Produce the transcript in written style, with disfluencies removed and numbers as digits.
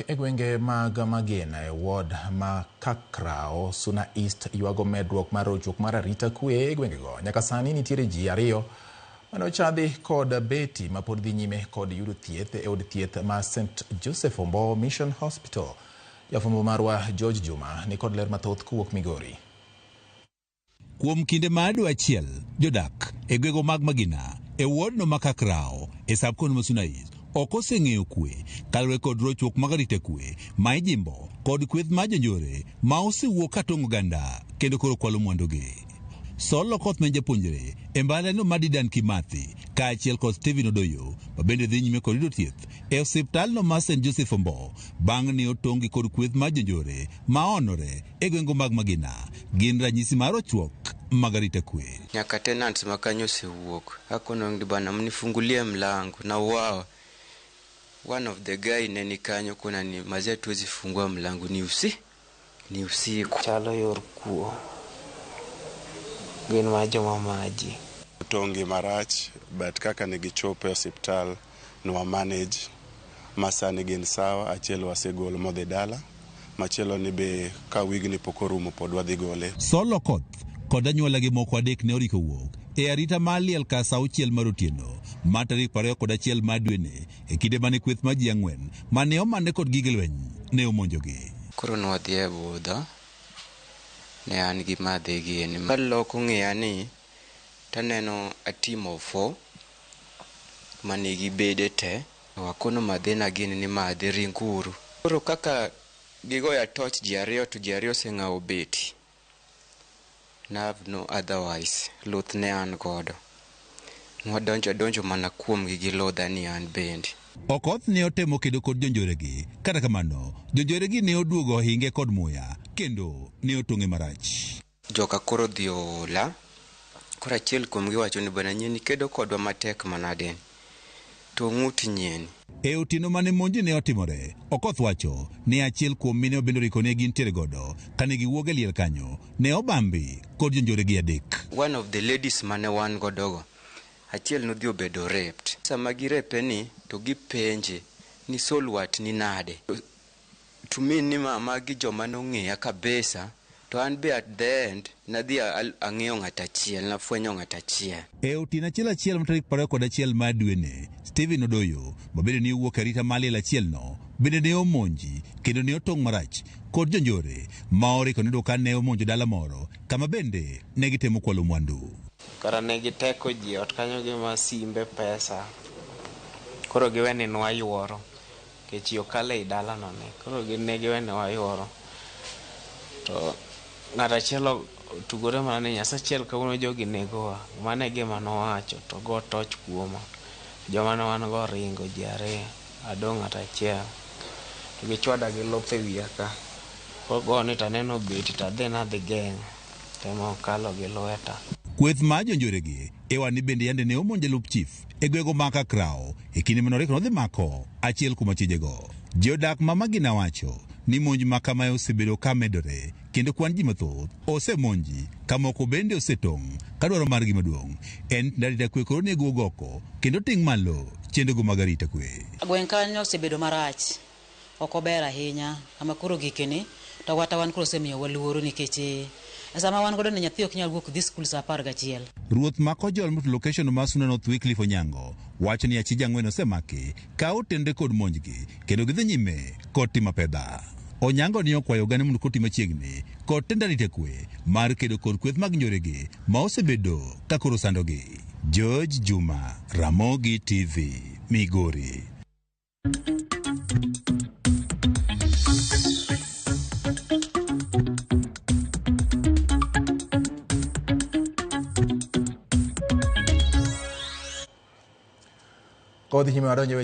E gwenge mag Magina e ward ma Kakrao, Suna East ywago medruok mar rochruok mar arita kwe e gwengego. Nyaka sani nitiere ji ariyo mane ochadhi kod beti mapod dhi nyime kod yudo thieth e od thieth ma St. Joseph Ombo Mission Hospital. Jafwambo marwa George Juma ni kod ler mathoth kowuok Migori. Kuom kinde mar dwe achiel, jodak e gwego mag Magina e wodno ma Kakrao e sub-county ma Suna East ok oseng'eyo kwe kaluwore kod rochruok mag arita kwe ma ijimbo kod kweth mar jonjore ma osewuok ka tong'o oganda kendo koro kwalo mwandugi. Sol Okoth ma en japuonjre e mbalariany mar Dedan Kimathi kaachiel kod Stephen Odoyo ma bende dhi nyime kod yudo thieth e osiptalno mar St. Joseph Ombo bang' ne otong'gi kod kweth mar jonjore ma onore e gwenge mag Magina gin ranyisi mar rochruok mag arita kwe. Nyaka tenants ma kanyo osewuok. Akono ni bana mnifungulie mlango na wao. One of the guy ne ni kanyo kona ni mazee hatuwezi fungua mlango ni usi ni usiku. Chalo yor kuo. Gin ma joma maji. Otong'gi marach but kaka ne gichopo e osiptal nwa manage ma sani gin sawa. Achiel wasegolo modhi dala, machielo ni be ka wigni pok orumo pod wadhi gole. Sol Okoth kod anyuolagi moko adek ne oriko wuok e arita mar liel kar sa auchiel mar otieno mar tarik 21 mar dweni e kinde mane kweth mar ji ang'wen mane omane kod gige lweny ne omonjogi. Koro nwadhi e budho, ne an gi madhe gini. Kaloko ng'iya ni taneno a team of four manigi bede te. Wakono madhena gini ni madhe ringuru. Koro kaka gigoya torch ji ariyo to ji ariyo oseng'awo beti. Na have no otherwise, luth ne an godo. Nwadonjo donjo mana kuomgi gi ludha ni an bende. Okoth ne otemo kedo kod jonjoregi, kata kamano jonjoregi ne oduogo ohinge kod muya kendo ne otong'e marach. Joka koro dhi oola. Koro achiel kuomgi wacho ni bwana nyieni kedo kodwa matek manade. To ng'ut nyieni. E otieno mane monji ne otimore, Okoth wacho ni achiel kuom mine mabende oriko ne gintiere godo kane giwuok e liel kanyo ne obambi kod jonjoregi adek. One of the ladies mane wan godogo, achiel nodhi obedo raped. Sama girepe ni to gipenje ni Sol watni nade. To mean ni magi joma nong'eya kabisa to an be at the end nadhi ang'eyo ng'at achiel, nafwenyo ng'at achiel. E otieno achiel achiel ma tarik 21 mar dweni, Stephen Odoyo ma bende ne owuok e arita mar liel achiel no bende ne omonji kendo ne otong' marach kod jonjore ma oriko niyudo ka ne omonjo dala moro kama bende ne gitemo kwalo mwandu. Kara ne giteko ji ot kanyo gi masimbe pesa. Koro giwe ni nwayuoro. Nikech yo kalo ei dalano ne. Koro ne giwe ni wayuoro. To ng'at achiel otugore mana ni Nyasaye achiel kawuono jogi negowa. Mano e gima nowacho to go toch kuoma. Joma ne wan go ringo ji ariyo. Adong' ng'at achiel. To gichwada gi luth e wiya ka. Kogoni to aneno beti to adhi nadhi geng'o. Tema okalo gi lweta. Kweth mar jonjoregi iwacho ni bende yande ne omonjo jalup chief e gwego ma Kakrao e kinde mane oriko nodhi mako achiel kuom achijego. Jodak ma Magina wacho ni monj ma kamae osebedo ka medore kendo kwan ji mathoth osemonji ka moko bende osetong' ka dwaro margi maduong' en ni arita kwe koro onego wuog oko kendo ting' malo chenrogo mag arita kwe. Gweng' kanyo osebedo marach, ok ober ahinya kama koro gikeni to wata wan koro osemiyo waluoro nikech e sama wan godo ni nyathi ok nyal wuok dhi skul sa 11. Ruoth ma Kojol Mut location ma Suna North Wycliffe Onyango wacho ni achije ang'wen osemaki ka otenre kod monjgi kendo gidhi nyime kod timo apedha. Onyango ni okwayo oganda mondo koti machiegni kod tend arita kwe mar kedo kod kweth mag njoregi ma osebedo ka koro sandogi. George Juma, Ramogi TV, Migori. Kodhi nyime wadonjo e weche